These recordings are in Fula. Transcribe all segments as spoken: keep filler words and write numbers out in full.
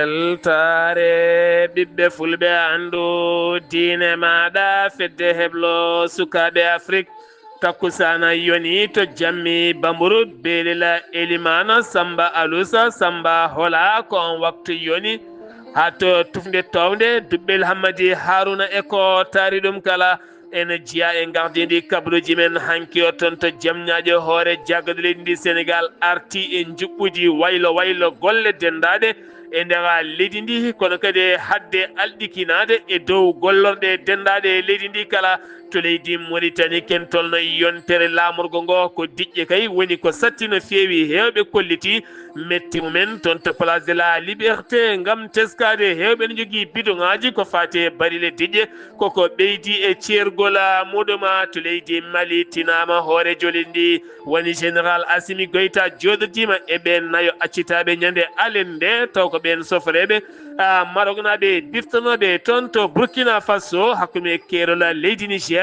Weltaare ɓiɓɓe fulɓe, anndu diine maaɗa, fedde heblo sukaaɓe Afrik. Takkusaana yoni to jammi Bamburu, Belila Elimana Samba Alusa Samba Hola, ko on waktu yoni. Haa to tufnde townde Duɓɓel Hammadi Haruna e ko taari ɗum kala. Ene jeyaa e gardindi kabaruuji men hanki o toon to Jamñaajo, hoore jaagorɗe leydi ndi Senegaal arti e njuɓɓudi waylo waylo golle denndaaɗe e nder leydi ndi, kono kadi e haɗde alɗikinaade e dow gollorɗe denndaaɗe e leydi ndi kala. To leydi Moritani, ken tolno e yontere laamorgo ngo, ko diƴƴe kay woni ko satti no feewi. Heewɓe kolliti metti mumen toon to Place de la Liberté ngam teskaade. Heewɓe no njogii bidoŋaaji ko faati e barile diƴƴe, koko ɓeydi e ceergol muɗum. To leydi Mali, tinaama hooreejo leydi ndi woni Général Assimi Goïta jooɗodiima e ɓeen nayo accitaaɓe ñande alende, taw ko ɓeen sofreeɓe, a, Marognaaɓe birtanooɓe toon to Burkina Faso, hakkunde keerol leydi Niger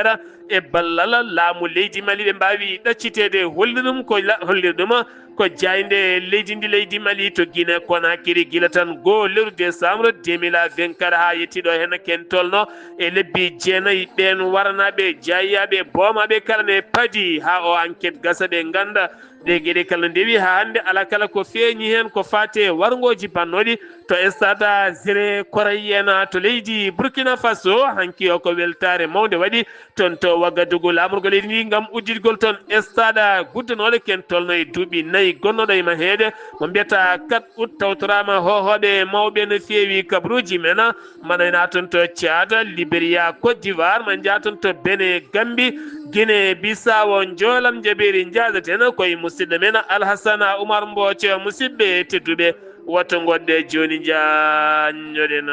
e ballal laamu leydi Mali, ɓe mbaawi ɗacciteede. Holli ɗum ko la-, holli ɗum ko jaaynde leydi ndi, leydi Mali, to Guinée Conakry, gila tan goo lewru décembre deux mille vingt-quatre haa yettii ɗo heen, ken tolno e lebbi jeenayi. Ɓeen waranaaɓe, jaayyaaɓe, boomaaɓe kala ne padi haa o enquête gasa, ɓe ngannda ɗe geɗe kala no ndewi haa hannde. Alaa kala ko feeñi heen ko faati e warngooji bannooɗi to stade Zéro Corrigné to leydi Burkina Faso. Hanki o ko weltaare mawnde waɗi toon to Wagadugu, laamorgo leydi ndi, ngam udditgol toon stade guddanooɗo ken tolno e duuɓi nayi gonnooɗo e maheede, mo mbiyata quatre août. Tawtoraama hoohooɓe mawɓe no feewi kabaruuji men. Manayna toon to Tchad, Liberia, Côte d'Ivoire, ma njaha toon to Benin, Gambie, Guinée Bissau, njoolam jabeeri njahdaten koye musidɗo men Alhassana Oumar Mbooco. Musidɓe tedduɓe, woto ngoɗɗe jooni, njaññoɗen.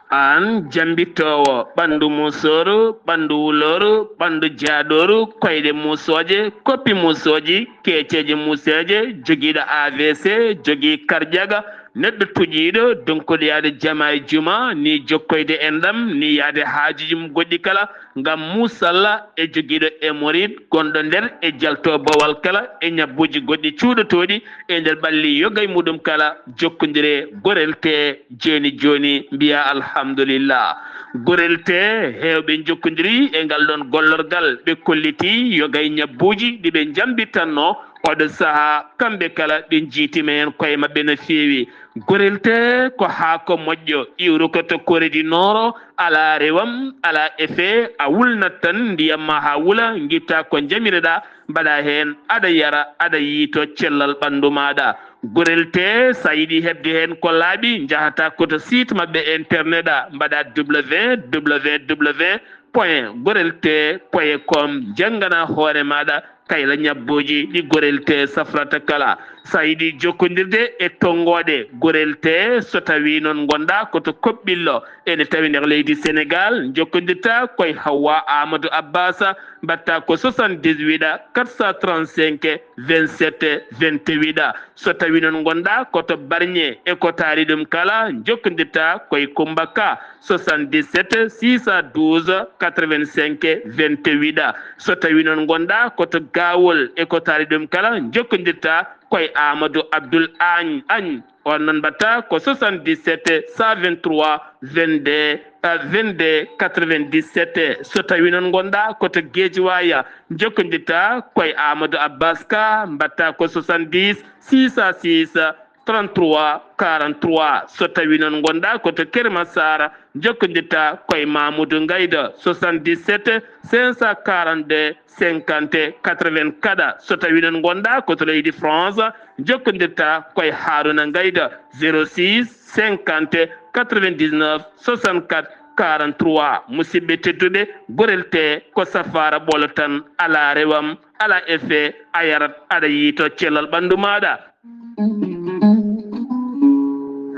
Aan jambittoowo, ɓanndu musooru, ɓanndu wulooru, ɓanndu jaadooru, koyɗe musooje, koppi musooji, keeceeje museeje, jogiiɗo A V C, jogii karjaga, neɗɗo tuƴiiɗo, donkuɗo yaade jama e juma, ni jokkoyde enɗam, ni yaade haajuuji mum goɗɗi kala, ngam musalla e jogiiɗo hémorroïde gonɗo nder e jalto bowal kala e ñabbuuji goɗɗi cuuɗotooɗi e nder ɓalli yoga e muɗum kala, jokkondire Gorel Tee jooni jooni, mbiya alhamdulillah. Gorel Tee, heewɓe njokkondiri e ngal ɗoon gollorgal, ɓe kolliti yoga e ñabbuuji ɗi ɓe njambitanno oɗo sahaa, kamɓe kala ɓe njiitima heen koye maɓɓe no feewi. Gorel Tee ko haako moƴƴo, iwrukoto Corée du Nord, alaa rewam, alaa effet, a wulnat tan ndiyam ma haa wula, ngitta ko njamireɗaa, mbaɗa heen, aɗa yara, aɗa yiito cellal ɓanndu maaɗa. Gorel Tee, so a yiɗi heɓde heen ko laaɓi, njahata ko to site maɓɓe internet a, mbaɗa www point gorel tee point com, njanngana hoore maaɗa kayla ñabbuuji ɗi Gorel Tee safrata kala. So a yiɗi jokkondirde e tonngooɗe Gorel Tee, so tawii noon ngonɗaa ko to Koɓɓillo, ene tawi nder leydi Senegaal, njokkondirta koye Hawwa Amadou Abbas, mbaɗta ko soixante-dix-huit quatre cent trente-cinq vingt-sept vingt-huit. So tawii noon ngonɗaa ko to Barñe e ko taari ɗum kala, njokkondirta koye Kummba Ka, soixante-dix-sept six cent douze quatre-vingt-cinq vingt-huit. So tawii noon ngonɗaa ko to Gaawol e ko taari ɗum kala, njokkondirta koye Amadou Abdoul Agne, Agne. On noon mbaɗta ko soixante-dix-sept cent vingt-trois vingt-deux, euh, vingt-deux quatre-vingt-dix-sept. So tawii noon ngonɗaa ko to Guédiawaye, njokkondirta koye Amadou Abbas Ka, mbaɗta ko soixante-dix six cent six trente-trois quarante-trois. So tawii noon ngonɗaa ko to Keur Massar, njokkondirta koye Mamoudou Ngayda, soixante-dix-sept cinq cent quarante-deux cinquante quatre-vingt-quatre. So tawii noon ngonɗaa ko to leydi France, njokkondirta koye Harouna Ngayda, zéro six cinquante quatre-vingt-dix-neuf soixante-quatre quarante-trois. Musidɓe tedduɓe, Gorel Tee ko safaara ɓolo tan, alaa rewam, alaa effet, a yarat, aɗa yiito cellal ɓanndu maaɗa.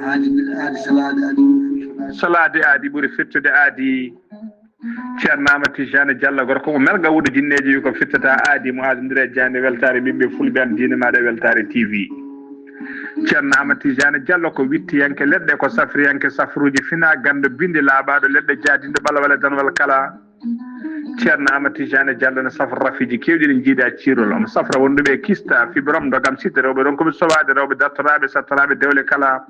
Aadi, aadi salaade, aadi ɓuri fettude. Salaade aadi ɓuri fettude aadi. Ceerno Amadou Tijani Diallo, gorko mo Melga Wuuro Jinneeji, wi ko fittata aadi mo aadondire e jaaynde weltaare ɓiɓɓe fulɓe, an diine maaɗa e weltaare T V. Ceerno Amadou Tijani Diallo ko wittiyanke leɗɗe, ko safriyanke safruuji fina, ganndo bindi laaɓaaɗo leɗɗe, jaadinɗo ɓalwale danwal kala. Ceerno Amadou Tijani Diallo ne safra rafiiji keewɗi ɗi njiidaa ciirol. Omo safra wonduɓe e kista, fibrom, ndogam, sitte, rewɓe ronkuɓe sowaade, rewɓe dartoraaɓe, sattoraaɓe dewle kala.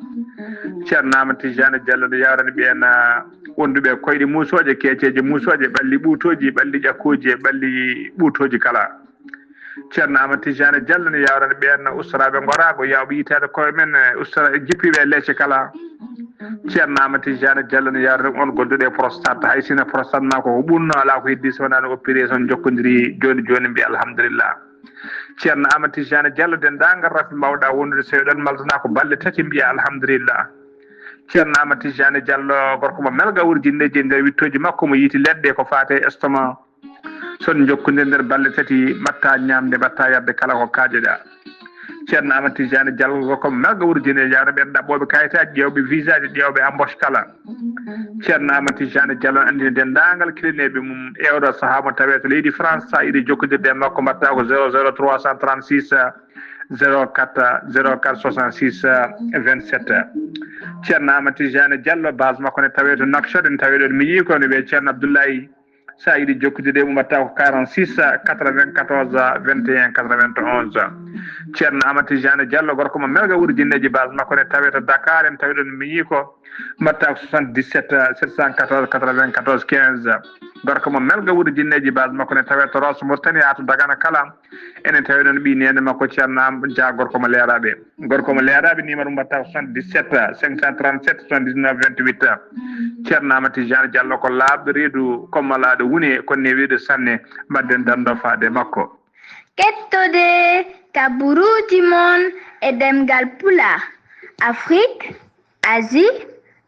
Ceerno Amadou Tijani Diallo ne yawrani ɓeen, ah, wonduɓe e koyɗe muusooje, keeceeje muusooje, ɓalli ɓuutooji, ɓalli ƴakkooji e ɓalli ɓuutooji kala. Ceerno Amadou Tijani Diallo ne yawrani ɓeen ustoraaɓe ngoraago, yawɓe yitaade koye men, eh, ustora-, jippiiɓe e leece kala. Ceerno Amadou Tijani Diallo ne yawrani on gonduɗo e prostate, hay sinno prostate ma ko ko ɓunno, alaa ko heddi so wonaa no opération jokkodiri jooni jooni, mbiya alhamdulillah. Ceerno Amadou Tijani Diallo, denndaangal rafi mbawɗa wondude, so eɗon maltana ko balɗe tati, mbiya alhamdulillah. Ceerno Amadou Tijani Diallo, gorko mo Melga Wuuro Jinneeji, e nder wittooji makko mo yiiti leɗɗe ko faate e estomac. So on njokkondirii nder balɗe tati, mbaɗta ñaamde, mbaɗta yarde kala ko kaajoɗa. Ceerno Amadou Tijani Diallo, gorko mo Melga Wuuro Jinneeji, yawrani ɓeen ɗaɓɓooɓe kayitaaji, ƴeewɓe visaaji, ƴeewɓe embauche kala. Ceerno Amadou Tijani Diallo anndini denndaangal kilineeɓe mum e oɗo sahaa mo tawee to leydi France, so a yiɗi jokkondirde e makko, mbaɗta ko zéro zéro trois cent trente-six, zéro quatre, zéro quatre soixante-six, vingt-sept. Ceerno Amadou Tijani Diallo, base makko ne tawee to Nouakchott, ene tawee ɗoon miñi ko ne wiyee Ceerno Abdoulaye. So a yiɗi jokkude e mum, mbaɗta ko quarante-six, quatre-vingt-quatorze, vingt et un, quatre-vingt-onze. Ceerno Amadou Tijani Diallo, gorko mo Melga Wuuro Jinneeji, base makko ne tawee to Dakar, ene tawee ɗoon miñi ko, mbaɗta ko soixante-dix-sept, sept cent quatorze, quatre-vingt-quatorze, quinze. Gorko mo Melga Wuuro Jinneeji, base makko ne tawee to Rosso Mauritanie, haa to Dagana kala. Enen tawi noon ɓii neene makko Ceerno Am Dia, gorko mo Leeraaɓe. Gorko mo Leeraaɓe, numéro mbaɗta ko soixante-dix-sept, cinq cent trente-sept, soixante-dix-neuf, vingt-huit. Ceerno Amadou Tijani Diallo ko laaɓɗo reedu, kommalaaɗo wune, ko newiiɗo sanne. Mbaɗden danndo faade makko. Kettode ka buruuji mon e ɗemngal Pulaar, Afrique, Asie,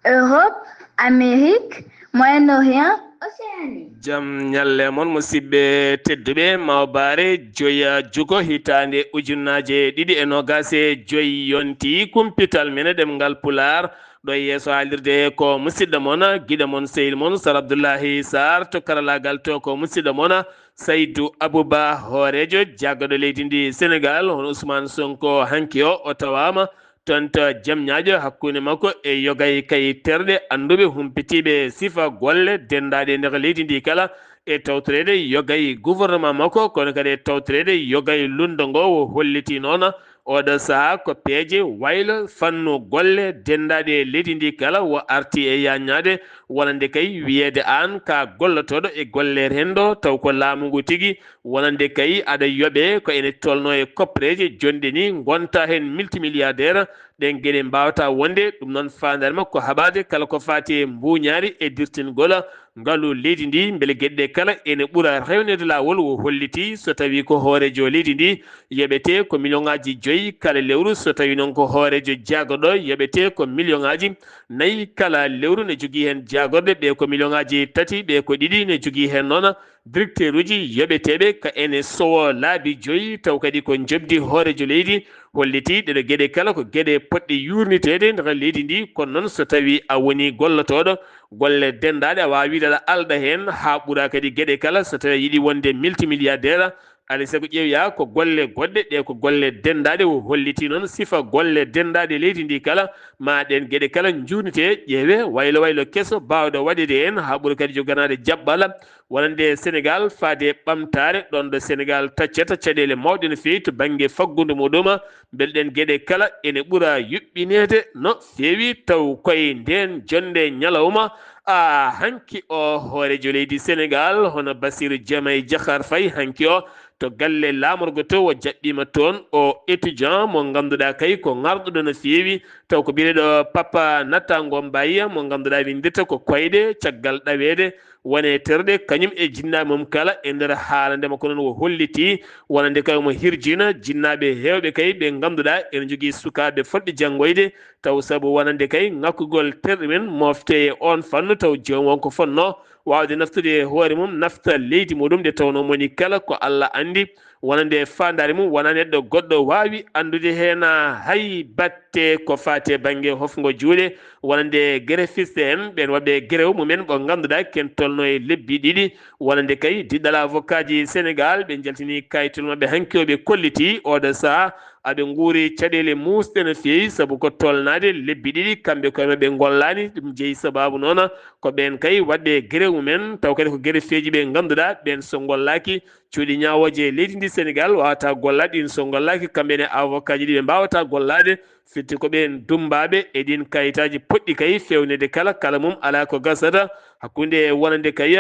Europe, Amérique, Moyen-Orient, Océanie. Jam ñalle mon, musidɓe tedduɓe. Mawbaare joya jugo hitaande ujunnaje ɗiɗi e noogas e joy yonti kumpital men e ɗemngal Pulaar. Ɗo e yeeso haalirde ko musidɗo mon, giɗo mon, sehil mon, Sar Abdullahi Sar, to karalaagal to ko musidɗo mon, Saydu Abuba, hooreejo jaggaɗo leydi ndi Senegal, hono Ousmane Sonko hanki o, o tawaama toon to Jamñaajo hakkunde makko e yogay kay terɗe annduɓe humpitiiɓe sifa golle denndaaɗe e nder leydi ndi kala, e tawtoreede yogay gouvernement makko, kono kadi e tawtoreede yogay lunndo ngo. O hollitii noon oɗo sahaa ko peeje waylo fannu golle denndaaɗe e leydi ndi kala, o arti e yaaññaade wonande kay wiyeede aan ka gollotooɗo e golle renndo, taw ko laamu ngu tigi, wonande kay aɗa yoɓe ko ene tolno e koppereeje jonɗe ni, ngonta heen multimilliardaire. Ɗeen geɗe mbaawata wonde, ɗum noon faandaare makko haɓaade kala ko faati e mbuuñaari e dirtingol ngalu leydi ndi, mbele geɗe ɗe kala ene ɓura rewneede laawol. O holliti so tawi ko hooreejo leydi ndi yoɓete ko million ŋaaji joyi kala lewru, so tawi noon ko hooreejo jaggaɗo yoɓete ko million ŋaaji nayi kala lewru, ne jogii heen jaggorɗe, ɓe ko million ŋaaji tati, ɓe ko ɗiɗi, ne jogii heen noon directeur uji yoɓeteeɓe ka ene sowo laabi joyi, taw kadi ko njoɓdi hooreejo leydi. Holliti ɗeɗo geɗe kala ko geɗe potɗe yuurniteede nder leydi ndi, kono noon so tawi a woni gollotooɗo golle denndaaɗe, a waawi wiide aɗa alɗa heen haa ɓura kadi geɗe kala, so tawi a yiɗi wonde multimilliardaire, alay sago ƴeewoya ko golle goɗɗe, ɗe ko golle denndaaɗe. O holliti noon sifa golle denndaaɗe leydi ndi kala, ma ɗeen geɗe kala njuurnitee, ƴeewee waylo waylo keso baawɗo waɗeede heen haa ɓura kadi joganaade jaɓɓal wonande Senegal faade ɓamtaare, ɗoon ɗo Senegal taccata caɗeele mawɗe no feewi to bannge faggudu muɗum. Mbele ɗeen geɗe kala ene ɓura yuɓɓineede no feewi, taw koye ndeen jonnde ñalawma, a, hanki o hooreejo leydi Senegal, hono Bassirou Diomaye Diakhar Faye, hanki o to galle laamorgo to, o jaɓɓiima toon o étudiant mo ngannduɗaa kay ko ŋarɗuɗo no feewi, taw ko biyeteeɗo Papa Natango Mbaye, mo ngannduɗaa winndirta ko koyɗe caggal ɗaweede wone terɗe, kañum e jinnaaɓe mum kala. E nder haalande makko noon, o holliti wonande kay omo hirjina jinnaaɓe heewɓe kay ɓe ngannduɗaa ene njogii sukaaɓe fotɓe janngoyde, taw sabu wonande kay ŋakkugol terɗe men mofte e oon fannu, taw joom won ko fotnoo waawde naftude e hoore mum, nafta leydi muɗum, nde tawnoo moni kala ko Allah anndi wonande faandaare mum, wonaa neɗɗo goɗɗo waawi anndude heen hay batte ko faati e bannge hofngo juuɗe, wonande greffiste en, ɓeen waɗɓe gerew mumen ɓo ngannduɗaa ken tolno e lebbi ɗiɗi, wonande kay diɗɗal avocatji Sénégal, ɓe njaltini kayitol maɓɓe hanki o, ɓe kolliti oɗo sahaa aɓe nguuri caɗeele muusɗe no feewi, sabu ko tolnaade lebbi ɗiɗi kamɓe koye maɓɓe ngollaani. Ɗum jeyi sabaabu noon ko ɓeen kay waɗɓe gerew mumen, taw kadi ko greffeeji ɓe ngannduɗaa ɓeen so ngollaaki, cuuɗi ñaawooje leydi ndi Sénégal wawata gollaade, ɗin so ngollaaki kamɓe ne avocatji ɗi ɓe mbawata gollaade, firti ko ɓeen dummbaaɓe e ɗin kayitaaji poɗɗi kay feewnede kala, kala mum alaa ko gasata hakkunde e wonande kay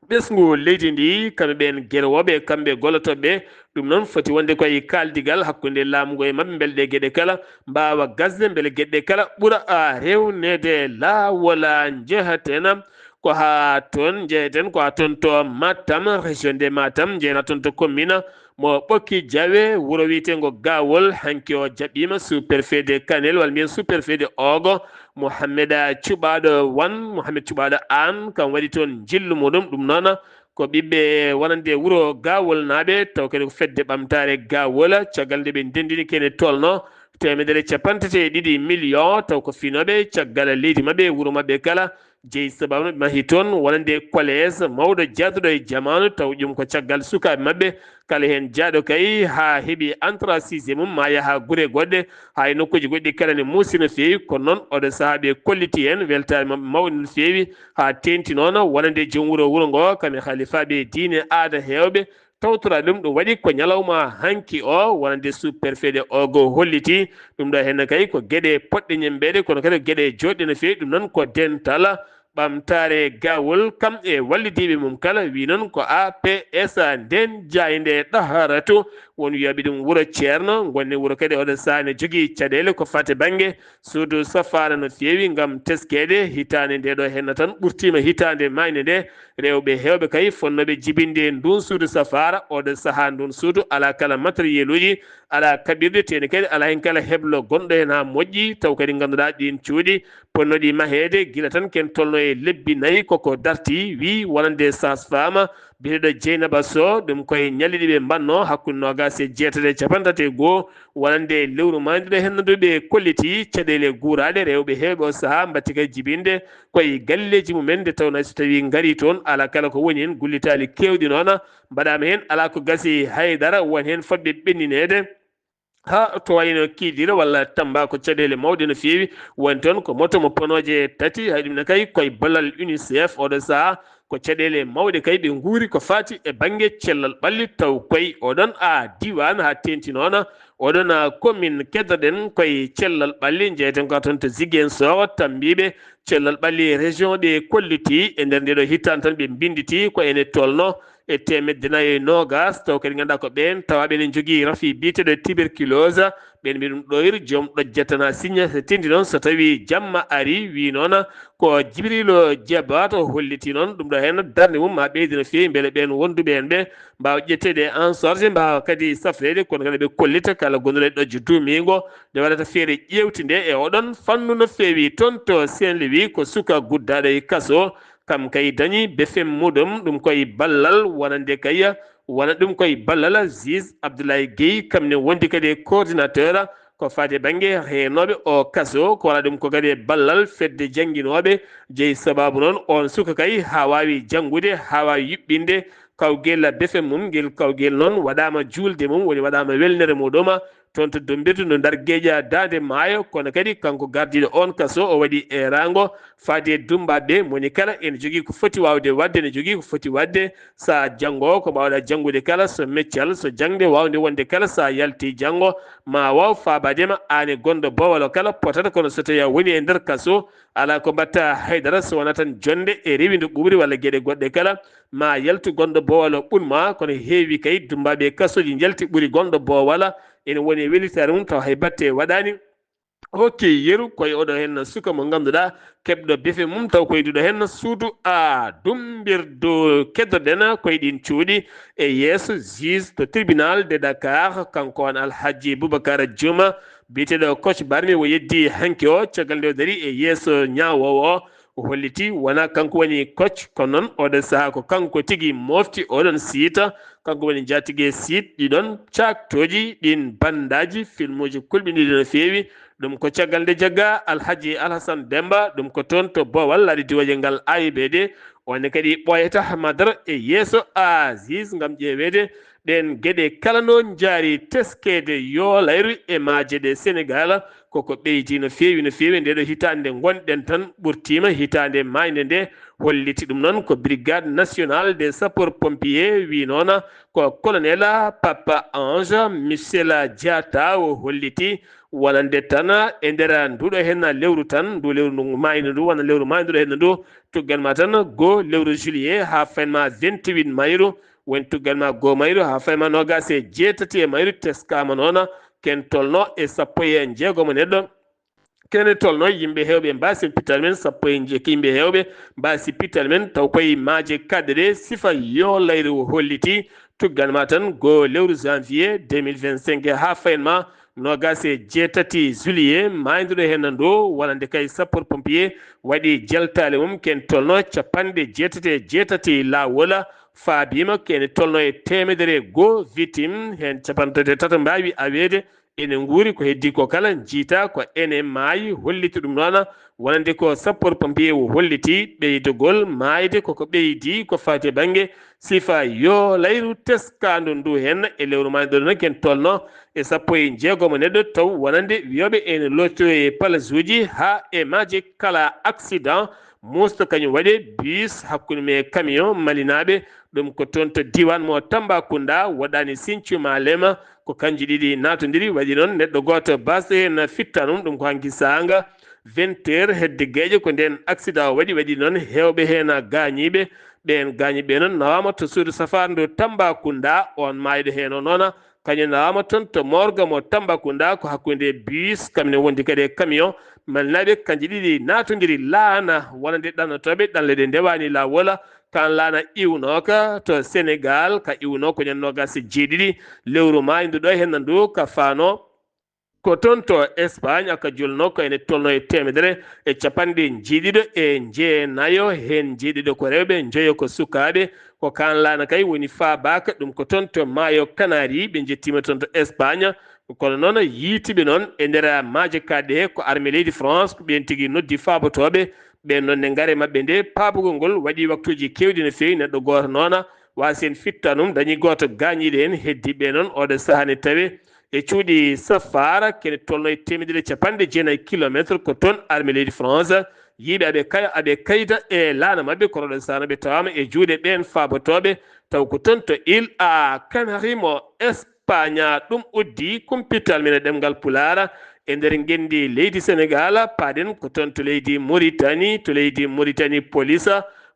ɓesngu leydi ndi, kamɓe ɓeen gerewooɓe e kamɓe gollotooɓe. Ɗum noon foti wonde koye kaaldigal hakkunde laamu ngu e maɓɓe, mbele ɗee geɗe kala mbaawa gasde, mbele geɗe ɗee kala ɓura a rewneede laawol. A njehaten ko haa toon, njeheten ko haa toon to Matam, région de Matam, njehen haa toon to commune mo Ɓokki Jawe, wuro wiyeteengo Gawol. Hanki o jaɓɓiima sous-préfet de Kanel, walla mbiyen sous-préfet de Ogo, Mohamed Cuɓaaɗo Wan, Mohamed Cuɓaaɗo Aan, kam waɗi toon njillu muɗum. Ɗum noon ko ɓiɓɓe wonande wuro Gawolnaaɓe, taw kadi ko fedde ɓamtaare Gawol, caggal nde ɓe ndenndini kene tolno teemedere capanɗe tati e ɗiɗi million, taw ko finooɓe caggal leydi maɓɓe, wuro maɓɓe kala, jeyi sabaabu no ɓe mahi toon, wonande collège mawɗo jaaduɗo e jamaanu, taw ɗum ko caggal sukaaɓe maɓɓe, kala heen jaaɗo kay haa heɓi entrée sixième mum, ma yaha gure goɗɗe, haa e nokkuuji goɗɗi kala ne muusi no feewi. Kono noon oɗo sahaa ɓe kolliti heen weltaare maɓɓe mawɗo no feewi, haa teeŋti noon wonande joom wuro, wuro ngo, kam e halifaaɓe diine, aada heewɓe, tawtoraade ɗum. Ɗum waɗi ko ñalawma hanki o, wonande sous-préfet de Ogo holliti ɗum ɗo heen kay ko geɗe potɗe ñemmbeede, kono kadi ko geɗe jooɗɗe no feewi. Ɗum noon ko dental ɓamtaare Gawol, kam e wallidiiɓe mum kala, wi noon ko A P S nden jaaynde ɗaharatu, won wiyaaɓe ɗum wuro ceerno, ngonne wuro kadi oɗo sahaa ne jogii caɗeele ko faati bannge suudu safaara no feewi ngam teskeede. Hitaande nde ɗo henna tan ɓurtiima hitaande maayde nde, rewɓe heewɓe kay fonnooɓe jibinde ndun suudu safaara, oɗo sahaa ndun suudu alaa kala matériel uji, alaa kaɓirɗe, teeni kadi alaa heen kala heblo gonɗo heen haa moƴƴi, taw kadi ngannduɗaa ɗiin cuuɗi ponnooɗi maheede gila tan ken tolno e lebbi nayi koko darti, wi wonande sage-femme biyeteeɗo Jeynaba Sow, ɗum koye ñalɗi ɗi ɓe mbaɗno hakkunde noogaas e jeetati e capanɗe tati e goo, wonande lewru maayde ɗo henna ɗo ɓe kolliti caɗeele guuraaɗe, rewɓe heewɓe o sahaa mbatti kay jibinde koye galleeji mumen, nde tawnoo so tawii ngarii toon alaa kala ko woni heen, gullitaali keewɗi noon mbaɗaama heen, alaa ko gasi hay dara, won heen fotɓe ɓennineede. Haa to wayno Kidira walla Tamba ko caɗeele mawɗe no feewi, woni toon ko moto mo ponooje tati, hay ɗum ne kay koye ballal UNICEF oɗo sahaa ko caɗeele mawɗe kay ɓe nguuri ko faati e bannge cellal ɓalli, taw koye oɗon a diiwaan haa teeŋti noon, oɗon a commune keddoɗen koye cellal ɓalli, njeyeten ko toon to Ziguinchor, tambiiɓe cellal ɓalli région ɓe kolliti e nder nde ɗo hitaande tan ɓe mbinnditi ko ene tolno e teemedde nayi e noogaas, taw kadi ngannduɗaa ko ɓeen tawaaɓe ene njogii rafi biyeteeɗo tuberculose, ɓeen mbiɗum ɗoyre joom ɗojja tan a signa, so tindi noon so tawii jamma ari, wi noon ko Jibrilo Jebato holliti noon ɗum ɗo heen darnde mum maa ɓeydi no feewi, mbele ɓeen wonduɓe heen ɓe mbaawa ƴetteede en charge, mbaawa kadi safreede, kono kadi ɓe kollita kala gonduɗo e ɗojjo duumiingo nde waɗata feere ƴeewtinde e oɗon fannu no feewi. Toon to Saint-Louis ko suka guddaaɗo e kaso, kam kay dañi befem muɗum, ɗum koye ballal wonande kay, wona ɗum koye ballal juge Abdoulaye Guèye, kam ne wondi kadi e coordinateur ko faati e bannge reenooɓe o kaso, ko wona ɗum ko kadi e ballal fedde jannginooɓe, jeyi sabaabu noon oon suka kay haa waawi janngude, haa waawi yuɓɓinde kawgel befem mum, ngel kawgel noon waɗaama juulde mum, woni waɗaama welnere muɗum, toon to Dombirdu no Ndar Geeƴa Daande Maayo, kono kadi kanko gardiiɗo oon kaso o waɗi eeraango faade e dummbaaɓe, mo woni kala ene jogii ko foti waawde waɗde, ene jogii ko foti waɗde, so a janngoowo ko mbaawɗaa janngude kala, so meccal, so jaŋde waawde wonde kala, so a yaltii janngo ma waaw faabaade ma, aan e gonɗo boowal o kala potata, kono so tawii a woni e nder kaso, alaa ko mbaɗta hay dara so wonaa tan jonnde e rewindo ɓuuɓri walla geɗe goɗɗe kala, ma yaltu gonɗo boowal o ɓul ma, kono heewi kay dummbaaɓe e kasooji njalti ɓuri gonɗo boowal, ene woni e welitaare mum taw hay batte waɗaani. Hokki yeru koye oɗo heen suka mo ngannduɗaa keɓɗo befe mum taw koye nduɗo heen suudu a Dumbirdu. Keddoɗen koye ɗiin cuuɗi e yeeso juge to tribunal de Dakar, kanko on Alhaji Boubacar Djouma, biyeteeɗo Kocc Barmi, o yeddi hanki o, caggal nde o darii e yeeso ñaawoowo o, o holliti wonaa kanko woni Kocc, kono noon oɗo sahaa ko kanko tigi mofti oɗon siita, kanko woni njaatige siit ɗiɗon caaktooji ɗin banndaaji filmuuji kulɓiniiɗi no feewi. Ɗum ko caggal nde jagga Alhaji Alhasan Demba, ɗum ko toon to Boowal laaɗe diwaje ngal A I B D. Onne kadi ɓooyata Hamadara e yeeso Aziz ngam ƴeeweede ɗeen geɗe kala no njaari teskeede yoolayru e maaje ɗe Senegal. Koko ɓeydi no feewi, no feewi. Nde ɗo hitaande ngonɗen tan ɓurtiima, hitaande maaynde nde holliti ɗum noon. Ko Brigade Nationale des Sapeurs Pompiers wi noona, ko Colonel Papa Ange Michel Diatta o holliti wonande tan e nder nduɗo heen lewru tan, ndu lewru ndu maayde ndu, wona lewru maayde ndu heen ndu, tuggan ma tan go lewru juillet haa fayn ma vingt-huit mayru, woni tuggan ma go mayru haa fayn ma noogaas e jeetati e mayru, teskaama noona ken tolno e sappo e jeegom neɗɗo. Kene tolno yimɓe heewɓe mbaasi pital men, sappo e jeegom yimɓe heewɓe mbaasi pital men, taw koye maaje kaɗɗe ɗe sifa yoolayru o holliti, tuggan ma tan go lewru janvier deux mille vingt-cinq haa fayn ma noogaas e jeetati juillet, maayduɗo heen ndu wonande kay sapeurs pompiers waɗi jaltaale mum, ken tolno capanɗe jeetati e jeetati laawol, faabiima kene tolno e teemedere goo victime, heen capanɗe tati e tato mbaawi aweede ene nguuri, ko heddi ko kala njiita ko ene maayi, holliti ɗum noona wonande ko sapeurs pompiers o holliti ɓeydogol maayde koko ɓeydi ko faati e bannge sifa yoolayru teskaandu ndu heen e lewru maayde ɗo ken tolno e sappo e jeegom neɗɗo taw wonande wiyooɓe ene lottoye palasuuji haa e maaje kala accident muusto kañum waɗe bus hakkunde mum e camion malinaaɓe. Ɗum ko toon to diiwaan mo Tambacounda, woɗɗaani Sinthiou Malema, ko kanji ɗiɗi naatondiri, waɗi noon neɗɗo gooto baasɗo heen fittanum, ɗum ko hanki saanga vingt heures hedde geeƴe ko ndeen accident o waɗi, waɗi noon heewɓe heen gaañiiɓe. Ɓeen gaañiiɓe noon nawaama to suudu safaara ndu Tambacounda, oon maayɗo heen o noona, kañum nawaama toon to morgue mo Tambacounda, ko hakkunde bus, kañum ne wondi kadi e camion, malinaaɓe kanji ɗiɗi naatondiri laana wonande ɗannotooɓe ɗanle ɗe ndewaani laawol, kan laana iwnooka to Senegal, ka iwnoo ko ñande noogaas e jeeɗiɗi lewru maayndu ɗo heen ndu ka faano. Ko toon to Espagne aka julno ko ene tolno e teemedere e capanɗe jeeɗiɗo e jeenayo, heen jeeɗiɗo ko rewɓe, njoyo ko sukaaɓe. Ko kan laana kay woni faabaaka, ɗum ko toon to maayo Kanari, ɓe njettiima toon to Espagne. Kono noon yiitiiɓe noon e nder maaje kaɗɗe he ko armée leydi France, ko ɓeen tigi noddi faabotooɓe, ɓeen noon ne ngare maɓɓe nde paabugol ngol waɗi waktuuji keewɗi no feewi, neɗɗo gooto noona waasi heen fittanum, dañi gooto gaañiiɗo heen, heddi ɓe noon oɗo sahaa ne tawe e cuuɗi safaara, kene tolno e teemedere capanɗe jeenayi kilometre, ko toon armée leydi France, yiiɓe aɓe kay-, aɓe kayda e laana maɓɓe, kono ɗon sahaa no ɓe tawaama e juuɗe ɓeen faabotooɓe, taw ko toon to Île à Canaries mo Espagne, ɗum uddi kumpital men e ɗemngal Pulaar, e nder ngenndi leydi Senegal, paaɗen ko toon to leydi Mauritanie, to leydi Mauritanie police,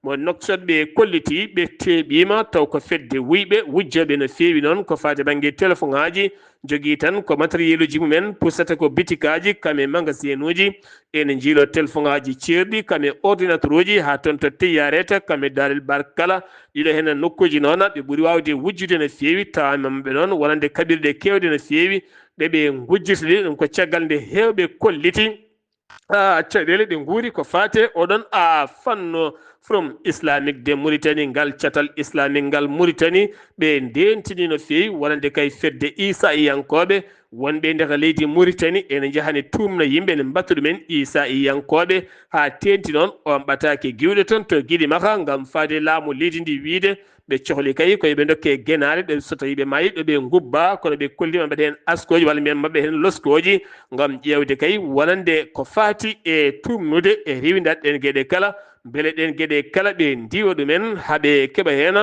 mo Nouakchott ɓe kolliti, ɓe teeɓiima, taw ko fedde wuyɓe, wujjooɓe no feewi noon, ko faati bannge telefoŋaaji, jogii tan ko matériel uji mumen, pusata ko bitikaaji, kam e magasin uji, ene njiilo telefoŋaaji ceerɗi, kam e ordinateur uji, haa toon to Tiyareta, kam e Darel Barkala, ɗiɗo heen nokkuuji noon, ɓe ɓuri waawde wujjude no feewi, tawaama maɓɓe noon, wonande kaɓirɗe keewɗe no feewi, ɗe ɓe ngujjirta ɗe, ɗum ko caggal nde heewɓe kolliti. Ah, caɗeele ɗe nguuri ko faate oɗon, ah, fanno Forum Islamique de Mauritanie, ngal catal Islamique ngal Mauritanie, ɓe ndentini no feewi wonande kay fedde Isa iyankooɓe wonɓe e nder leydi Mauritanie, ene njahani tuumna yimɓe, ne mbatta ɗumen Isa iyankooɓe, haa teenti noon on ɓataake giwɗe toon to Giɗi Maxa ngam faade laamu leydi ndi wiide ɓe cohli kay ko yo ɓe ndokke genaale ɗe so tawii ɓe maayi ɗo ɓe ngubba, kono ɓe kolliima mbaɗa heen askooji walla mbiyen mbaɗa heen loskooji ngam ƴeewde kay wonande ko faati e tuumnude e riiwindaade ɗeen geɗe kala, mbele ɗeen geɗe kala ɓe ndiiwa ɗumen haa ɓe keɓa heen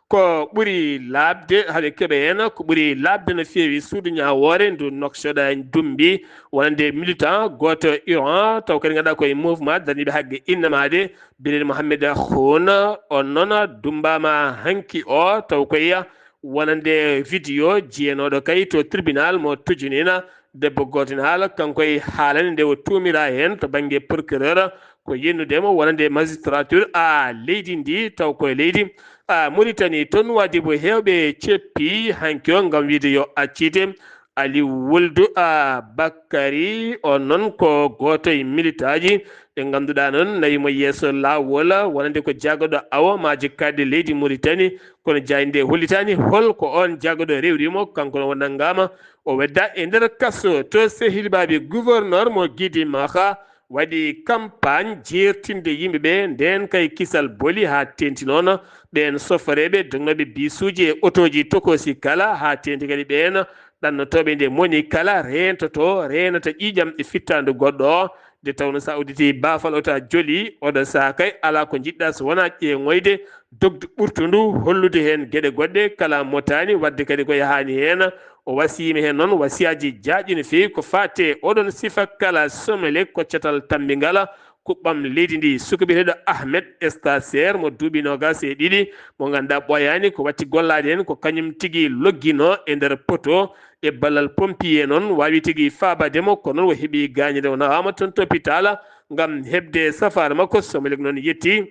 ko ɓuri laaɓde, haa ɓe keɓa heen ko ɓuri laaɓde no feewi. Suudu ñaawoore ndu Nouakchott dummbi wonande militant gooto Iran, taw kadi ngannduɗaa ko e mouvement darniiɓe haqqe innamaade, Bilal Mohamed Khouna, on noon dummbaama hanki o, taw koye wonande vidéo jiyanooɗo kay to tribunal mo tujunina debbo gooto ina haala, kanko e haalani nde o tuumiraa heen to bannge procureur, ko yennude mo wonande magistrature a leydi ndi, taw ko e leydi a Mauritanie. Toon Nouadhibou heewɓe ceppi hanki o ngam wiide yo accite. Aliou Wuldu a Bakary, on noon ko gooto e militaaji Ɓe ngannduɗaa noon nawi mo yeeso laawol, wonande ko jaggaɗo awo maa jokkaade leydi Muritani, kono jaaynde hollitaani hol ko oon jaggaɗo rewri mo, kanko o nanngaama, o wedda e nder kaso. To sehilbaaɓe gouverneur mo Gidi Maxa waɗi campagne jeertinde yimɓe ɓe, ndeen kay kisal boli haa teenti noon. Ɓeen soforeeɓe dognooɓe bisuuji e otooji tokoosi kala, haa teenti kadi ɓeen ɗannotooɓe nde moni kala reentotoo, reenata ƴiiƴam e fittaandu goɗɗo o. Nde tawnoo so a udditii baafal o, taa joli, oɗo sahaa kay alaa ko njiɗɗaa so wonaa ƴeeŋoyde dogdu ɓurtundu, hollude heen geɗe goɗɗe kala motaani, waɗde kadi ko yahaani heen. O wasiyiima heen noon wasiyaaji jaajɗi no feewi ko faati e oɗon sifa kala. Somelec ko catal tammbingal kuɓɓam leydi ndi. Suka biyeteeɗo Ahmed Estaser mo duuɓi noogaas e ɗiɗi, mo ngannduɗaa ɓooyaani ko watti gollaade heen, ko kañum tigi logginoo e nder poto e ballal pompier noon waawi tigi faabaade mo, kono noon o heɓi gaañde, o nawaama toon to hôpital ngam heɓde safaara makko. Somelec noon yetti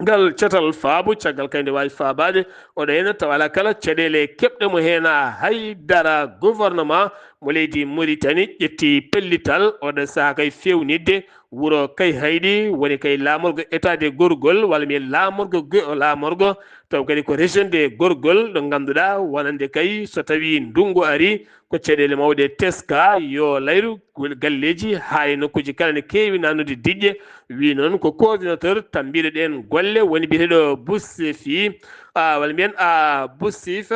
ngal catal faabu, caggal kay nde waawi faabaade, oɗo heen tawa alaa kala caɗeele keɓɗe mo heen hay dara. Gouvernement mo leydi Muritani ƴetti pellital oɗo sahaa kay feewnitde wuro Kayhayɗi, woni kay laamorgo état de gorgol, walla mbiyen laamorgo go-, laamorgo, taw kadi ko région de gorgol, ɗo ngannduɗaa wonande kay so tawii ndunngu arii, ko caɗeele mawɗe teska, yo layru galleeji haa e nokkuuji kala ne keewi naatnude diƴƴe. Wi noon ko coordinateur tambiiɗo ɗeen golle woni biyeteeɗo Boussifi, a, walla mbiyen a Boussif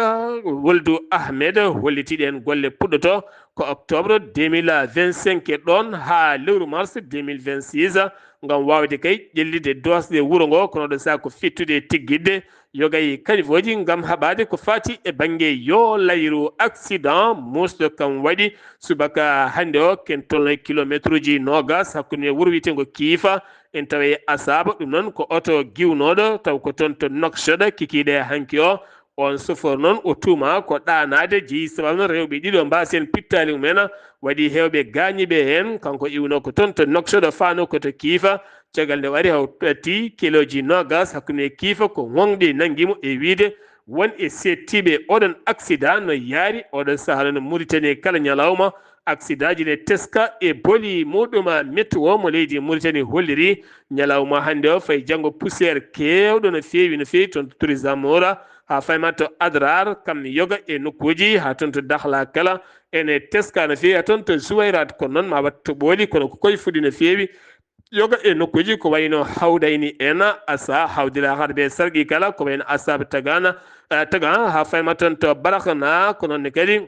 Woldu Ahmed holliti ɗeen golle puɗɗoto ko octobre deux mille vingt-cinq e ɗoon haa lewru mars deux mille vingt-six, ngam waawde kay ƴellitde doosɗe wuro ngo, kono ɗo sahaa ko fittude e tiggitde. Yogay kanifooji ngam haɓaade ko faati e bannge yo layru. Accident muusɗo kam waɗi subaka hannde o, ken tolno e kilomeetruuji noogaas hakkunde wuro wiyeteengo Kiifa, en tawa e Asaaba. Ɗum noon ko oto giwnooɗo taw ko toon to Nouakchott kikiiɗe hanki o. Oon sofoor noon o tuumaa ko ɗaanaade, jeyi sababu noon rewɓe ɗiɗo mbaasi en pittaali mumen, waɗi heewɓe gaañiiɓe heen. Kanko iwnoo ko toon to Nouakchott, faanoo ko to Kiifa. Caggal nde o ari, hawti kilooji noogaas hakkunde Kiifa ko ŋoŋɗi nanngi mo, e wiyde won e seettiiɓe oɗon aksidaa no yaari. Oɗon sahaa noon Muritani kala ñalawma aksidaaji ne teska e boli. Muuɗum météo mo leydi Muritani holliri ñalawma hannde o, fayi janngo, poussière keewɗo no feewi, no feewi toon to Tour Zamora, haa fayma to Adrar, kam yoga e nokkuuji, haa toon to Dakhla kala ene teska no feewi, haa toon to Zuwayrat, kono noon ma wat toɓooli, kono ko koye fuɗi no feewi. Yoga e nokkuuji ko wayno Hawdayni en, Asa, Hawdila Harbe Sarqi kala, ko wayno Asab Tagana, eh, Tagan, haa fayma toon to Barakhna, ko noon ne kadi,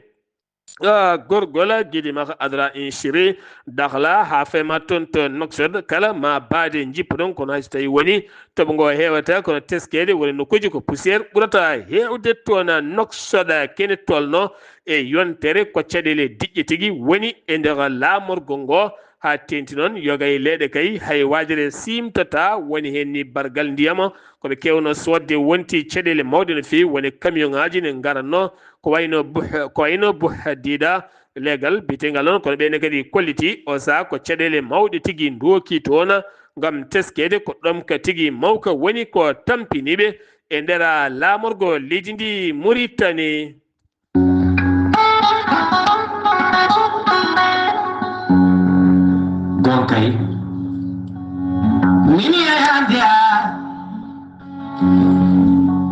ah, Gorgola, Gidi Maka Adra Inchiri, Dakhla, haa fayma toon to Nouakchott kala, ma baade jippoɗon, kono hay so tawi woni toɓo ngo heewata, kono teskeede woni nokkuuji ko poussière ɓurata heewde toon. Nouakchott kene tolno e yontere ko caɗeele diƴƴe tigi woni e nder laamorgo ngo, haa teenti noon yoga e leyɗe kay hay waajere siimtata, woni heen ni bargal ndiyam ko ɓe keewno soodde wonti caɗeele mawɗe no feewi, woni camion ŋaaji ne ngaratno ko wayno buh-, ko wayno buh diida leegal biyetengal noon, kono ɓeene kadi kolliti o sahaa ko caɗeele mawɗe tigi ndooki toon ngam teskeede ko ɗomka tigi mawka woni ko tampiniiɓe e nder laamorgo leydi ndi Muritani. Gonkay. Min yahande a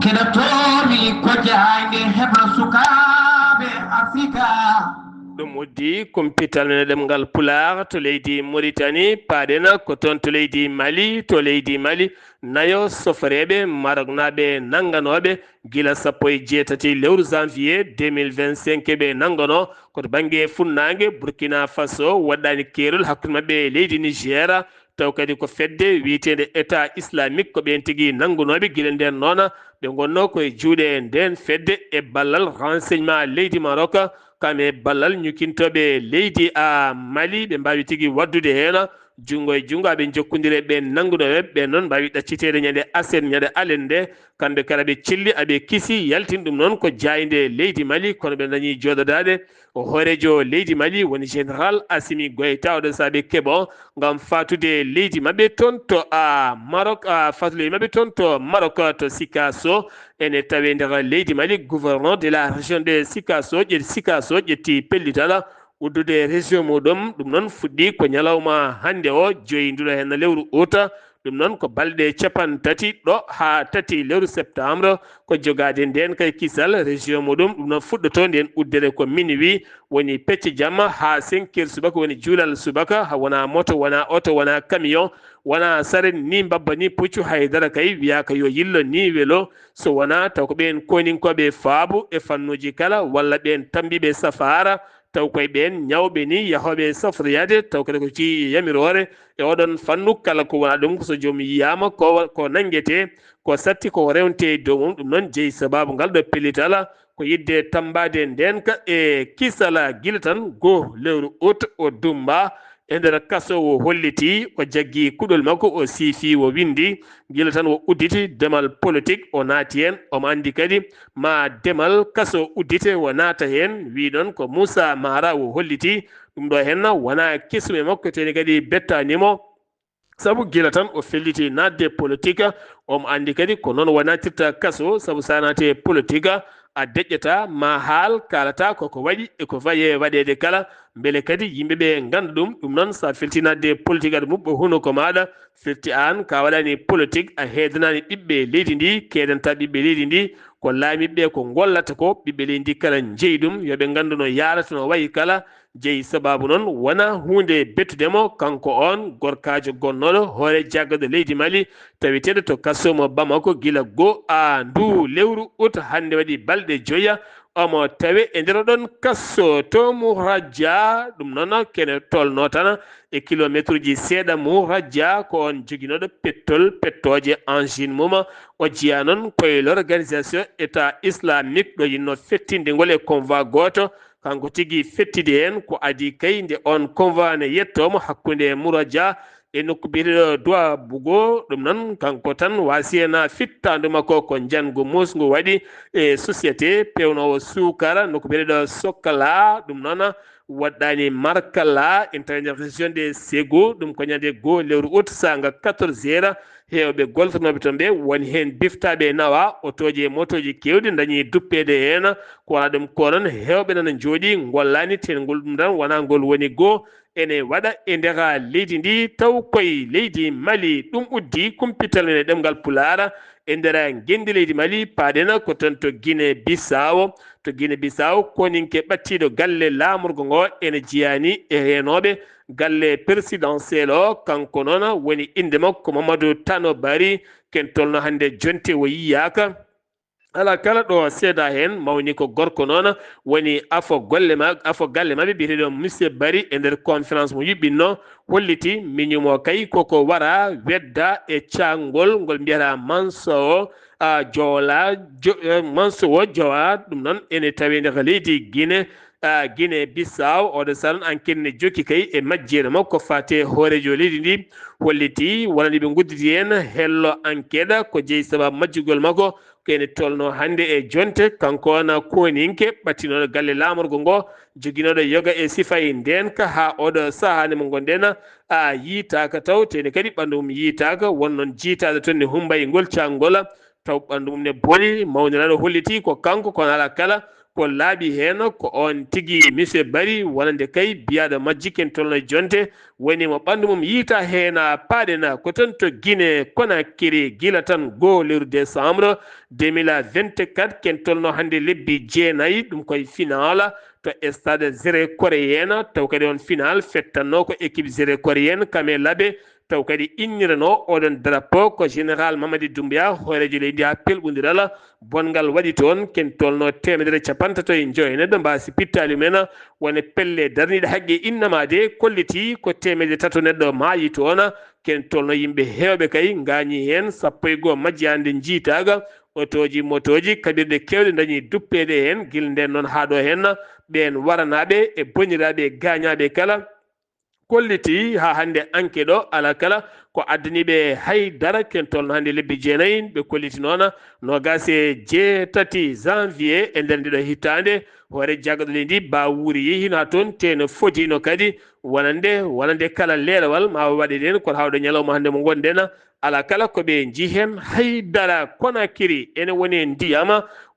keɗotomi ko jahande heblo sukaaɓe Afrika. Ɗum uddi kumpital men e ɗemngal Pulaar to leydi Muritani. Paaɗen ko toon to leydi Mali. To leydi Mali, nayo soforeeɓe Maroknaaɓe nannganooɓe gila sappo e jeetati lewru janvier deux mille vingt-cinq ɓe nannganoo. Ko to bannge funnaange Burkina Faso, waɗɗaani keerol hakkunde maɓɓe e leydi Niger. Taw kadi ko fedde wiyeteende État Islamique, ko ɓeen tigi nanngunooɓe gila ndeen noon. Ɓe ngonnoo ko e juuɗe ndeen fedde e ballal renseignement leydi Maroc, kam e ballal ñukintooɓe leydi a Mali, ɓe mbaawi tigi waɗdude heen junngo e junngo, aɓe njokkondiri e ɓeen nanngunooɓe, ɓeen noon mbaawi ɗacciteede ñande aset, ñande alet nde. Kamɓe kala ɓe celli, aɓe kisi, yaltin ɗum noon ko jaaynde leydi Mali, kono ɓe dañii jooɗodaade o hooreejo leydi Mali, woni Général Assimi Goïta, oɗo sahaa ɓe keɓoo ngam faatude leydi maɓɓe toon to, a, Maroc, a, faatude leydi maɓɓe toon to Maroc, to Sikasso. Ene tawee nder leydi Mali, gouverneur de la région de Sikasso, ƴe-, Sikasso ƴetti pellital uddude région muɗum. Ɗum noon fuɗɗi ko ñalawma hannde o, joyi nduɗo heen lewru uta. Ɗum noon ko balɗe capanɗe tati ɗo haa tati lewru septembre, ko jogaade ndeen kay kisal région muɗum. Ɗum noon fuɗɗoto ndeen uddere ko minuit, woni pecce jamma haa cinq heures subaka, woni juulal subaka, ha wona moto, wona oto, wona camion, wona saret, ni mbabba, ni puccu, haydara kay wiyaaka yo yillo, ni welo, so wona taw ko ɓeen koninkooɓe faabu e fannuuji kala, walla ɓeen tammbiiɓe safaara, taw koye ɓeen ñawɓe ni yahooɓe safroyaade, taw kadi ko ci yamiroore e oɗon fannu kala ko wona ɗum, so joom yiyaama ko, ko nanngetee, ko satti ko rewntee e dow mum. Ɗum noon jeyi sabaabu ngal ɗo pellital, ko yiɗde tammbaade ndeenka e kisala gila tan goo lewru ut o dummba e nder kaso, o holliti o jaggi kuɗol makko, o siifi, o winndi, gila tan o udditi demal politique, o naati heen. Omo anndi kadi ma demal kaso uddite, o naata heen. Wi ɗon ko Moussa Mara o holliti. Ɗum ɗo heen wona kesum e makko, teni kadi bettaani mo. Sabu gila tan o felliti naatde politique, omo anndi kadi ko noon wanatirta kaso, sabu so a naati e politique, a deƴƴata, ma haal, kaalata ko ko waɗi e ko faye waɗeede kala, mbele kadi yimɓe ɓe ngannda ɗum. Ɗum noon, so a felti naatde politique, aɗa muɓɓa hunuko maaɗa, firti aan ka waɗani politique, a heedanaani ɓiɓɓe leydi ndi, keedanta ɓiɓɓe leydi ndi, ko laamiiɓe ɓe ko ngollata ko, ɓiɓɓe leydi ndi kala njeyi ɗum, yo ɓe nganndu no yaarata, no wayi kala, jeyi sabaabu noon wona huunde bettude mo, kanko oon gorkaajo gonnooɗo hoore jaggaɗo leydi Mali, taweteeɗo to kaso mo Bamako gila goo a ndu lewru ut hannde waɗi balɗe joya, omo tawe e nder ɗon kaso to Murajja. Ɗum noon kene tolno tan e kilomeetruuji seeɗa Murajja, ko oon joginooɗo pettol, pettooje engine mum. O jeyaa noon koye l'organisation État islamique ɗo yinno fettinde ngol e convoi gooto. Kanko tigi fettidi heen ko adii kay nde oon convoi ne yettooma hakkunde Muraja e nokku biyeteeɗo Duwa Bugo. Ɗum noon kanko tan waasi heen fittaandu makko ko njanngu muusngu waɗi e société peewnoowo suukara nokku biyeteeɗo Sokala. Ɗum noon waɗɗaani Markala, ina tawi nder région de Ségou. Ɗum ko ñande goo lewru ut saanga quatorze heures. Heewɓe goltanooɓe toon ɓe woni heen biftaaɓe nawa, otooji e motooji keewɗi ndañi duppeede heen. Ko wona ɗum ko noon, heewɓe nana njooɗi ngollaani teengol ɗum tan, wona ngol woni goo ene waɗa e nder leydi ndi, taw koye leydi Mali. Ɗum uddi kumpital men e ɗemngal Pulaar e nder ngenndi leydi Mali, paaɗen ko toon to Guinée Bissau. To Guinée Bissau, koninke ɓattiiɗo galle laamorgo ngo ene jeyaani e reenooɓe galle présidentiel o, kanko noon woni innde makko Mamadou Tano Bari, ken tolno hannde jonte o yiyaaka. Alaa kala ɗo seeda heen, mawni ko gorko noon woni afo golle ma-, afo galle maɓɓe biyeteeɗo Monsieur Bari e nder conférence mo yuɓɓinno, holliti miñum o kay koko wara wedda e caangol ngol mbiyata Manso o, a, Joola, Jo-, eh, Manso o Jowa, ɗum noon ene taweede ko leydi Guinée, a, Guinée Bissau. Oɗo saaha noon enquête ne jokki kay e majjeede makko fate hooreejo leydi ndi, holliti wonande ɓe ngudditi heen hello enquête ko jeyi sababu majjugol makko, ko ene tolno hannde e jonte. Kanko wona koninke ɓattinooɗo galle laamorgo ngo, joginooɗo yoga e sifayi ndeenka haa oɗo sahaa nde mo ngonɗen, a, yiitaaka taw, tene kadi ɓanndu mum yiitaaka, won noon jiitaade toon ne humbayi ngol caangol, taw ɓanndu mum ne boni. Mawniraaɗo holliti ko kanko, kono alaa kala ko laaɓi heen, ko oon tigi Monsieur Bari, wonande kay biyaaɗo majji ken tolno e jonte, woni mo ɓanndu mum yiita heen, a, paaɗen ko toon to Guinée Conakry, gila tan goo lewru décembre deux mille vingt-quatre, ken tolno hannde lebbi jeenayi, ɗum koye final to stade Zéro Coréen, taw kadi on final fettanno ko équipe Zéro Coréen, Kamé Labé, taw kadi innirano oɗon drapeau ko Général Mamadi Doumbouya, hooreejo leydi haa pelɓondiral. Bonngal waɗi toon, ken tolno teemedere capantato e joy neɗɗo mbaasi pittaali mumen, wone pelle darniiɗe haqqe innama de, kolliti ko teemedde tato neɗɗo maayi toon, ken tolno yimɓe heewɓe kay ngaañi heen, sappo e goo majji hannde njiitaaka, otooji, motooji, kaɓirɗe keewɗe ndañi duppeede heen, gila ndeen noon haa ɗo heen, ɓeen waranaaɓe e boniraaɓe e gaañaaɓe kala, kolliti haa hannde enquête o alaa kala ko addani ɓe hay dara, ken tolno hannde lebbi jeenayi, ɓe kolliti noon noogaas e jeetati janvier e nder ndiɗo hitaande, hoore jaggaɗo leydi Ba Wuri yehi haa toon, teno fodino kadi wonande, wonande kala leelawal ma waɗe ɗen, kono hawɗo ñalawma hannde mo ngonɗen, alaa kala ko ɓe njii heen hay dara. Conakry ene woni e ndiyam,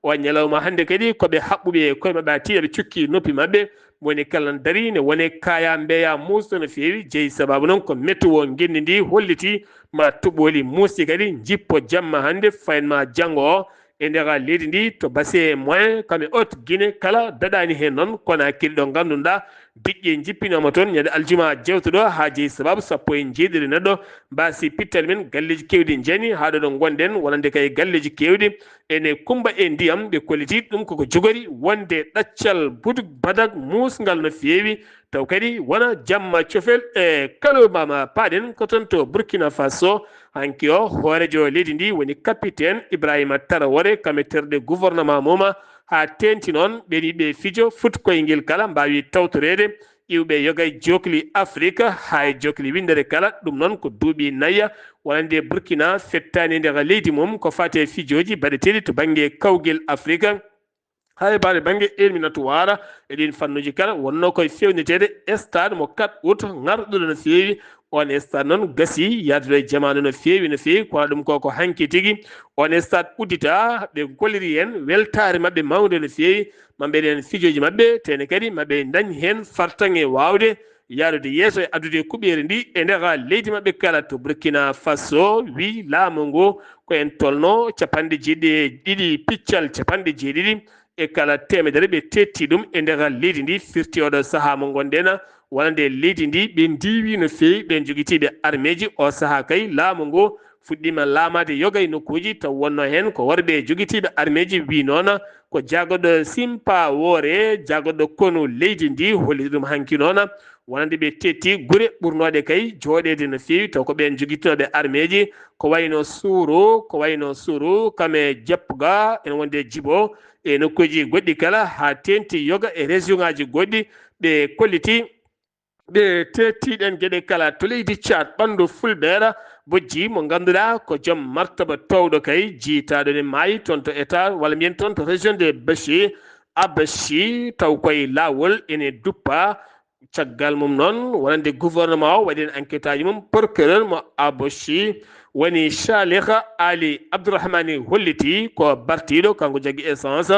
o ñalawma hannde kadi ko ɓe haɓɓuɓe e koye maɓɓe, haa tiiɗa ɓe cukki noppi maɓɓe, Woni kala n dari ne wone kaya mbeya muusde no feewi, jeyi sababu noon ko météo ngenndi ndi holliti ma tuɓoli muusɗi kadi njippo jamma hannde fayin ma janngo o e nder leydi ndi to Basse Moyen comme e Haute Guinée kala daɗani heen noon. Kono kadi ɗo ngannduɗaa diƴƴe njippinooma toon ñande aljuma jewtuɗo haa jeyi sababu sappo e njeeɗiɗi neɗɗo mbaasi pittal men galleeji keewɗi njani haa ɗo ɗo ngonɗen wonande kay galleeji keewɗi ene kummba e ndiyam ɓe kolliti ɗum koko jogori wonde ɗaccal buduk badak muusngal no feewi. Taw kadi wona jamma cofel e kalobama paaɗen ko toon to Burkina Faso. Hanki o hoorejo leydi ndi woni capitaine Ibrahima Traoré kame terɗe gouvernement muma haa teenti noon ɓeni ɓe fijo fut koyngel kala mbaawi tawtoreede iwɓe yoga e jokli Afrique haa e jokli winndere kala. Ɗum noon ko duuɓi nayya wonande Burkina fettaani nder leydi mum ko fate fijooji baɗeteeɗi to bannge kawgel Afrique. Haa e baɗe bannge éliminatoire e ɗiin fannuuji kala wonnoo koye feewniteede stade mo quatre août ngarɗuɗo no feewi. Oon stade noon gasi yahdude e jamaanu no feewi no feewi kono ɗum ko ko hanki tigi. Oon stade uddita ɓe golliri heen weltaare maɓɓe mawnde no feewi. Ma mbeɗen fijooji maɓɓe tene kadi maɓe ndañ heen fartaŋŋe waawde yaarude yeeso e addude kuɓeeri ndi e nder leydi maɓɓe kala to Burkina Faso. Wi laamu ngu ko en tolno capanɗe jeeɗiɗi e ɗiɗi piccal capanɗe jeeɗiɗi e kala teemedere ɓe tetti ɗum e nder leydi ndi firti oɗo sahaa mo ngonɗen wonande leydi ndi ɓe ndiwi no feewi ɓen jogitiiɓe armeeji. O sahaa kay laamu ngu fuɗɗiima laamaade yoga e nokkuuji taw wonno heen ko worɓe jogitiiɓe armeeji wi noona ko jaagoɗo simpaawoore jaagoɗo konu leydi ndi holli ɗum hanki noona wonande ɓe tetti gure ɓurnooɗe kay jooɗeede no feewi taw ko ɓeen jogitinooɓe armeeji ko wayno suuru ko wayno suuru kame jeppoga ene wonde jibo e nokkuuji goɗɗi kala haa teenti yoga e région ngaaji goɗɗi ɓe kolliti ɓe teettiiɗen geɗe kala to leydi Tchad ɓanndu fulɓeera bojji mo ngannduɗaa ko joom martaba toowɗo kay jiytaaɗo ne maayi toon to état walla mbiyen toon to région de Bachi Abachi taw koye laawol ene duppa. Caggal mum noon wonande gouvernement o waɗi en enquête aji mum procureur mo Abachi woni Chalikh Ali Abdourahmani holliti ko bartiiɗo kanko jaggi essence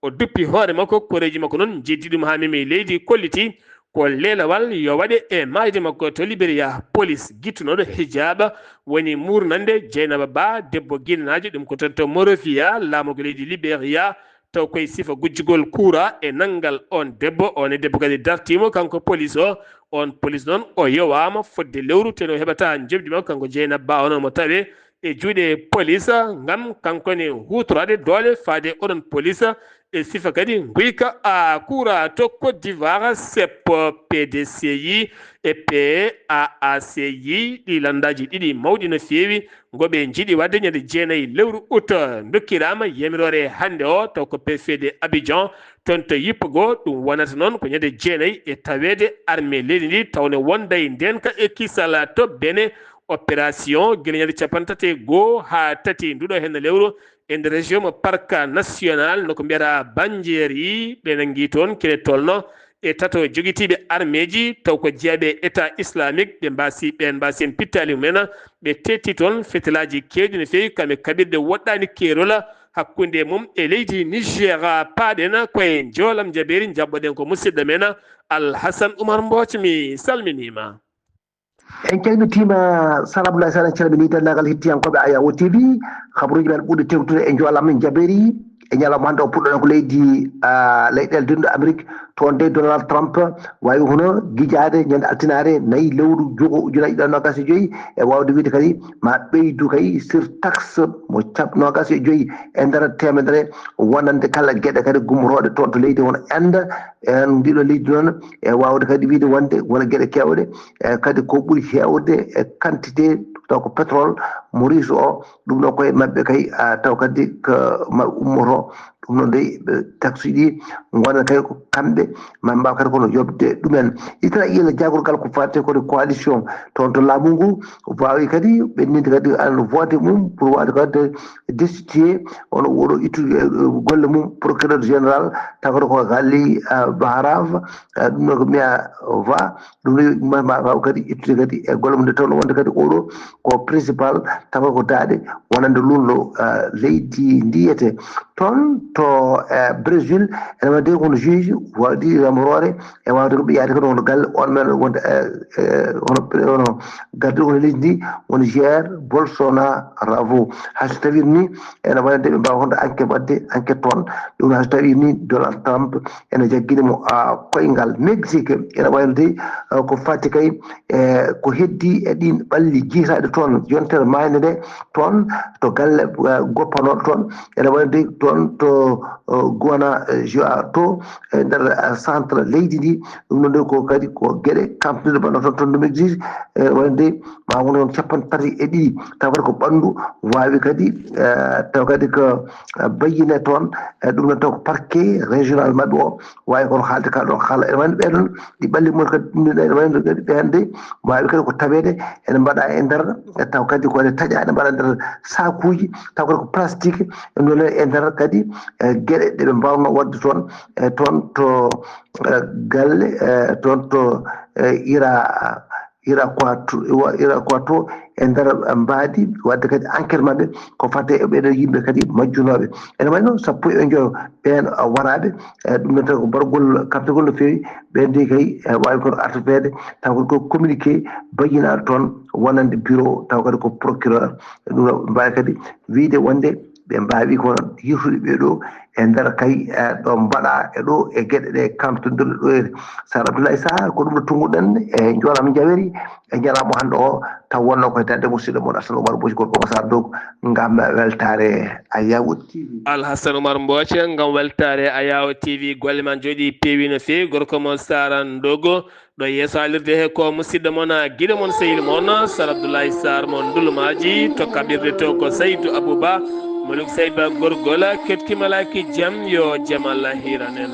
o duppi hoore makko koreeji makko noon jeddi ɗum haa memi leydi kolliti ko leelawal yo waɗe e maayde makko to Liberia. Police gittunooɗo hijab woni muurnande Jeynaba Ba debbo Guinénaajo ɗum ko toon to Monrovia laamorgo leydi Liberia taw koye sifa gujjugol kuura e nanngal oon debbo. Oon e debbo kadi dartiima kanko police o. Oon police noon o yowaama fodde lewru teno heɓata njoɓdi makko kanko Jeynaba Ba o noon mo tawe e juuɗe police ngam kanko ne huutoraade doole faade oɗon police e sifa kadi nguyka a kuura to Côte d'Ivoire seppo P D C I e P A A C I ɗi lanndaaji ɗiɗi mawɗi no feewi ngo ɓe njiɗi waɗde ñande jeenayi lewru ut ndokkiraama yamiroore hannde o taw ko préfet de Abidjan toon to yippugo ɗum wonata noon ko ñande jeenayi e taweede armée leydi ndi tawne wonda e ndeenka e kisal to Bénin. Opération gila ñande capanɗe tati e goo haa tati nduɗo heen lewru e nder région mo parc national no ko mbiyata Bandieri ɓe nanngi toon kene tolno e tato jogitiiɓe armeeji taw ko jeyaɓe état islamique ɓe mbaasi ɓeen mbaasi en pittaali mumen ɓe tetti toon fetelaaji keewɗi no feewi kam e kaɓirɗe woɗɗaani keerol hakkunde mum e leydi Niger. Paaɗen koye njoolam jabeeri njaɓɓoɗen ko musidɗo men Alhasan Umar Mbooc mi salminiima. En calmitiima Sara Abdoulaye Sall, en calminii denndaangal hettiyankooɓe Ayawo T V. Kabaruuji men ɓurɗi tewtude e njoolam jabeeri e ñalawma hannde o puɗɗoɗen ko leydi leyɗeele denɗo Amérique. Toon dey Donald Trump waawi hono gijaade ñande altinaare nayi lewru juko ujunaaji ɗiɗi e noogaas e joyi e waawde wiyde kadi ma ɓeydu kay surtaxe mo cap noogaas e joyi e nder teemedere wonande kala geɗe kadi gummotooɗe toon to leydi hono Inde. En ndiɗo leydi noon e waawde kadi wiyde wonde wona geɗe keewɗe e kadi ko ɓuri heewde e quantité taw ko pétrole mo russe o ɗum ɗo koye maɓɓe kay taw kadi ko ma ummoto ɗum noon dey taxe uji ɗi gona kay ko kamɓe ma mbaw kadi kono yobde ɗumen. Israila jagorgal ko fate kode coalition toon to laamu ngu wawi kadi ɓenninde kadi an vote mum pour wawde kadi destitué on oɗo ittude golle mum procureur général takoto ko Ghali Baharav. Ɗum noon ko miya va ɗum noon ma waw kadi ittude kadi e golle mum nde tawno wonde kadi oɗo ko principal tawa ko daaɗe wonande luulndo leydi ndi yiyetee toon to Brésil. Ene waɗde kono juge waɗi remorore e waawde ko ɓe yaade kadi hono galle on men wonde hono hono gardiɗo kono leydi ndi woni Jair Bolsonaro. Hay so tawii ni ene waɗde ɓe mbaawa honde enquête waɗde enquête toon. Ɗum hay so tawii ni Donald Trump ene jaggini mo koyngal. Mexique ene waɗde ko fati kay e ko heddi e ɗin ɓalli jiytaaɗi toon yontere maayde nde toon to galle goppanooɗo toon ene waɗde toon to Guanajuato e nder centre leydi ndi. Ɗum noon ko kadi ko geɗe kamtuɗe mbaɗa toon toon no exige ene waɗde ma won toon capanɗe tati e ɗiɗi taw kadi ko ɓanndu waawi kadi taw kadi ko bayyine toon. E ɗum noon taw ko parquet régional maɓɓe o waawi kono haalde ka ɗon haala ene wayno ɓeɗon ɗi ɓalli mum kadi ɗum ene wayno kadi ɓen de waawi kadi ko taweede ene mbaɗa e nder taw kadi ko ene taƴa ene mbaɗa nder sakuuji taw kadi ko plastique. Ɗum noon e nder kadi geɗe ɗe ɓe mbawno waɗde toon e toon to galle e toon to ira ira quoi to ira quoi to e nder mbaadi waɗde kadi enquête maɓɓe ko fate e ɓeɗo yimɓe kadi majjunooɓe. Ene wayi noon sappo e njoyo ɓeen waraaɓe. E ɗum noon tawi ko bargol kamtagol no feewi ɓeen de kay e waawi kono artoteede taw kadi ko communiqué bayyinaaɗo toon wonande bureau taw kadi ko procureur. E ɗum no mbaawi kadi wiyde wonde ɓe mbaawi kono yirtude ɓee ɗo e nder kay ɗo mbaɗa e ɗo e geɗe ɗe kamtodira ɗo e Sar Abdoulaye Sarr. Ko ɗum ɗo tunnguɗen e njooram njaweri e ñalawma hannde o taw wonno koye daɗde musidɗo mon Alhassane Oumar Mbooc gorko ko Sar Dogo ngam weltaare Ayaw T V. Alhassane Oumar Mbooc ngam weltaare Ayaw T V. Golle ma njooɗi peewi no feewi gorko mon Sar Dogo. Ɗo yeeso alirde he ko musidɗo mon giɗo mon sehil mon Sar Abdoulaye Sarr mon ndulumaaji to kaɓirde to ko Saydou Abouba. Muluk Saydou Ba gorgol kettimalaki jam yo jam Allah hiran en.